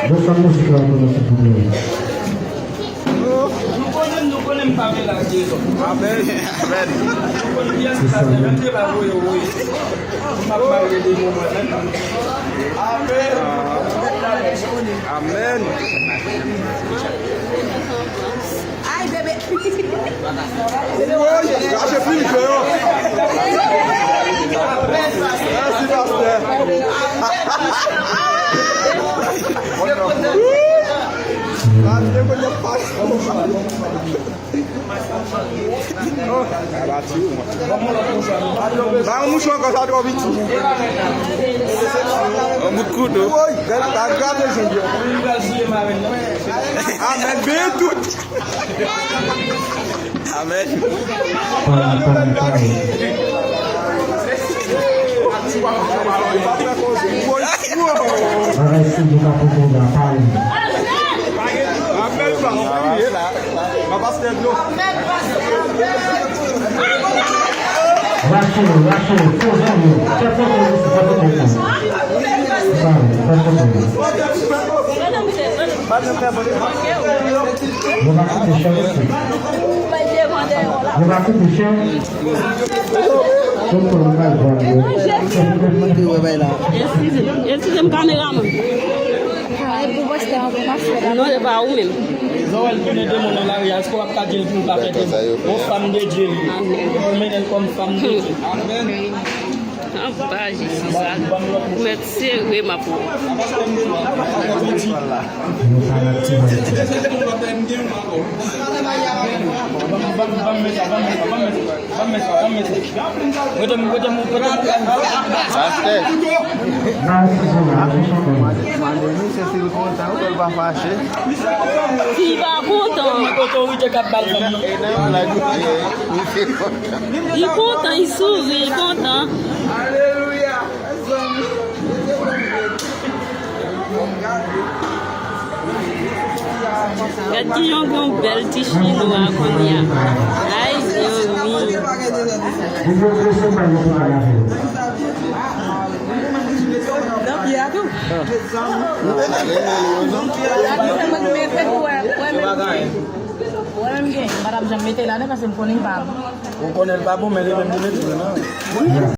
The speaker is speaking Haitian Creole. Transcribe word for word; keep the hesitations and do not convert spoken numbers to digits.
Desann mizik la pou nou, silvouplè. Nou konnen, nou konnen m pa vle lage lòt. Amèn. Amèn. Nou konnen pyès sa se menm te pa voye woye. M ap marye demon mwen menm. Amèn. Amèn. Ay, bebe. Woy, rache plim, Jean. Mèsi, pastè. Ba yon mouchwa ankò, sa twò piti. Yon bout kouto. Woy, gad, pa grate, Jean. Amèn, ben tout. Amèn. Pale, pale, pale. Bagay sou nou ka pote la, pale. Amèn, pa, pa, pa, pastè dlo. Rache yo, rache yo, fè zanmi yo. Fè kote yo, fè kote yo. Pale, fè kote yo. Yo va koute chè, mesye. Yo va koute chè. Tonton, yo va vwa yo. Eskize, eskize m, kameraman. Non, se pa ou menm. Lè w wè l tounen demon nan lari a, èske w ap ka di l pou l pa fè demon? Yon fanm de Dye li ye. Ou mennen l kòm fanm de Dye. Anba Jezi sa. Ou mèt sere m ap wè w. Pastè. Mande misye si l kontan, ou kwè l pa fache. Li pa kontan. Otorite k ap ba l fanm nan. Li kontan, li souri, li kontan. Alelouya. Gad kijan w gen yon bèl ti chinwa kounye a. Ay, zanmi. Ou konnen l pa bon, men li menm li mete l nan.